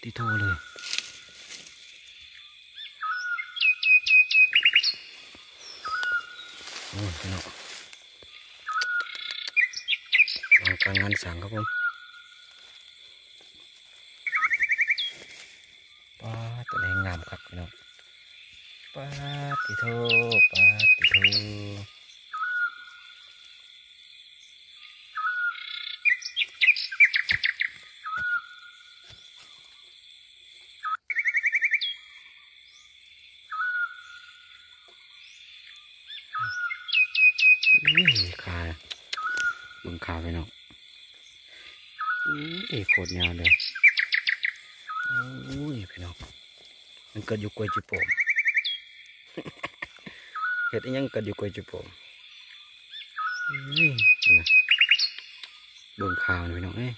ທີ່ໂທເລີຍ. ໂອ້ຍ ພີ່ນ້ອງ ການງານສ້າງຄັບຜົມ. ປາດ ຕົວນີ້ງາມຄັກພີ່ນ້ອງ. ປາດຕິໂທ ປາດຕິໂທ. ອຸ້ຍ ຂາ ເບິ່ງຂາພີ່ນ້ອງ. ອຸ້ຍ ໂຄດຍາວເລີຍ. ໂອ້ຍ ພີ່ນ້ອງ ມັນເກີດຢູ່ກ້ວຍຈຸໂປມ. ເຮັດອີ່ຫຍັງເກີດຢູ່ກ້ວຍຈຸໂປມ? ເບິ່ງຂາມັນພີ່ນ້ອງເອີຍ.